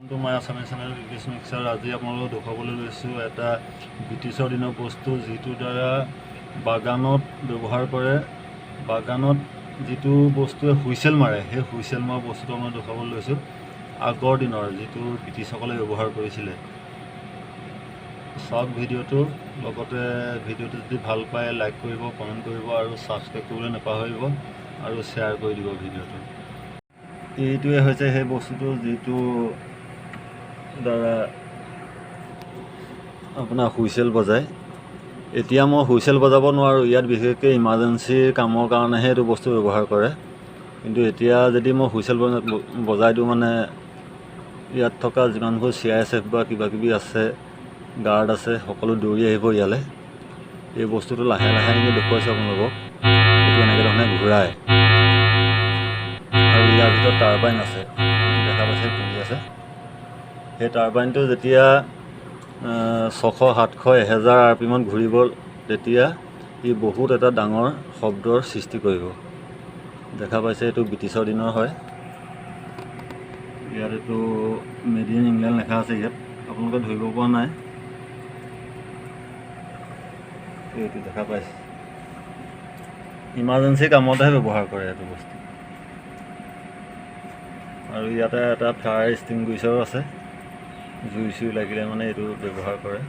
To my Assamese channel British mixer. আজি আপোনালোকক দেখুৱাবলৈ লৈছোঁ এটা ব্ৰিটিছৰ দিনৰ বস্তু, যিটোৰ দ্বাৰা বাগানত ব্যৱহাৰ কৰে। বাগানত যিটো বস্তুৱে হুইচেল মাৰে, সেই হুইচেল মৰা বস্তুটো আপোনালোকক দেখুৱাবলৈ লৈছোঁ। আগৰ দিনৰ যিটো ব্ৰিটিছসকলে ব্যৱহাৰ কৰিছিলে। চাওক ভিডিঅ'টো, লগতে ভিডিঅ'টো যদি ভাল পায় লাইক কৰিব, কমেণ্ট কৰিব আৰু ছাবস্ক্ৰাইব কৰিবলৈ নাপাহৰিব আৰু শ্বেয়াৰ কৰি দিব ভিডিঅ'টো। এইটোৱে হৈছে সেই বস্তুটো, যিটো দ্বাৰা আপোনাৰ হুইচেল বজায়। এতিয়া মই হুইচেল বজাব নোৱাৰোঁ। ইয়াত বিশেষকৈ ইমাৰ্জেঞ্চিৰ কামৰ কাৰণেহে এইটো বস্তু ব্যৱহাৰ কৰে। কিন্তু এতিয়া যদি মই হুইচেল বজাই দিওঁ, মানে ইয়াত থকা যিমানবোৰ চিআইএছএফ বা কিবা কিবি আছে, গাৰ্ড আছে, সকলো দৌৰি আহিব ইয়ালৈ। এই বস্তুটো লাহে লাহে আমি দেখুৱাইছোঁ আপোনালোকক। এইটো এনেকৈ ধৰণে ঘূৰাই আৰু ইয়াৰ ভিতৰত টাৰবাইন আছে। এইটো দেখা পাইছে, পৰি আছে। সেই টাৰবাইনটো যেতিয়া 600, 700, 1000 আৰপিএমত ঘূৰিব, তেতিয়া ই বহুত এটা ডাঙৰ শব্দৰ সৃষ্টি কৰিব। দেখা পাইছে, এইটো ব্ৰিটিছৰ দিনৰ হয়। ইয়াত এইটো মেড ইন ইংলেণ্ড লেখা আছে। ইয়াত আপোনালোকে ধৰিব পৰা নাই। এইটো দেখা পাইছে, ইমাৰ্জেঞ্চি কামতহে ব্যৱহাৰ কৰে এইটো বস্তু। আৰু ইয়াতে এটা ফায়াৰ এক্সটিংগুইচাৰো আছে। জুই চুই লাগিলে মানে এইটো ব্যৱহাৰ কৰে।